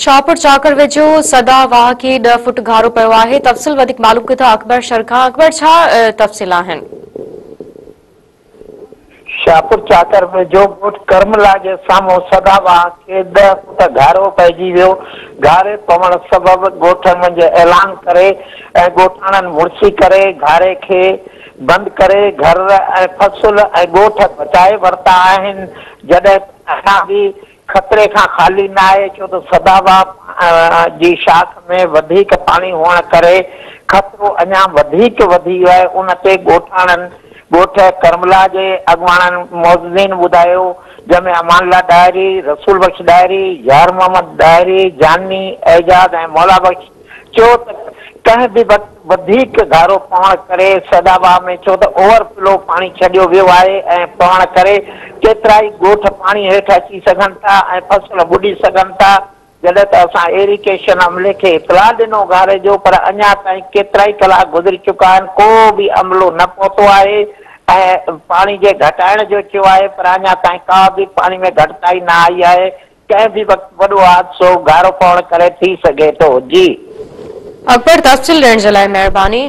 شاهپور چاڪر ويجهو سدا واهه کي ڏهه فوٽ گهارو پيو آهي، تفصيل وڌيڪ معلوم ڪيون ٿا اڪبر شر کان، اڪبر ڇا تفصيل آهن؟ شاهپور چاڪر ويجهو ڳوٺ ڪرملا جي سامهون سدا واهه کي ڏهه فوٽ گهارو پئجي ويو، گهاري پوڻ سبب ڳوٺ منجهه اعلان ڪري ۽ ڳوٺاڻن مڙسي ڪري گهاري کي بند ڪري گهر ۽ فصل ۽ ڳوٺ بچائي ورتا آهن، جڏهن ته اڃا به خطري کان خالي ناهي ڇو ته سدا واهه جي شاخ ۾ وڌيڪ پاڻي هئڻ ڪري خطرو اڃا وڌيڪ وڌي ويو آهي ان تي ڳوٺاڻن ڳوٺ ڪرملا جي اڳواڻن معززين ٻڌايو جنهن ۾ امان الله ڏاهري، رسول بخش ڏاهري، يار محمد ڏاهري، جاني، اعجاز ۽ مولا بخش چيو ته ڪنهن به وقت وڌيڪ گهارو پوڻ ڪري سيدآباد ۾ ڇو ته اوور فلو پاڻي ڇڏيو ويو آهي ۽ پوڻ ڪري ڪيترائي ڳوٺ پاڻي هيٺ اچي سگهن ٿا ۽ فصل ٻڏي سگهن ٿا جڏهن ته اسان ايريگيشن عملي کي اطلاع ڏنو گهاري جو پر اڃا تائين ڪيترائي ڪلاڪ گذري چڪا آهن ڪو به عملو نه پهتو آهي ۽ پاڻي جي گهٽائڻ جو چيو آهي پر اڃا تائين ڪا به پاڻي ۾ گهٽتائي نه آئي آهي ڪنهن به وقت وڏو حادثو گهارو پوڻ ڪري ٿي سگهي ٿو. جي. اڪبر تفصيل ڏيڻ جي لاء مهرباني.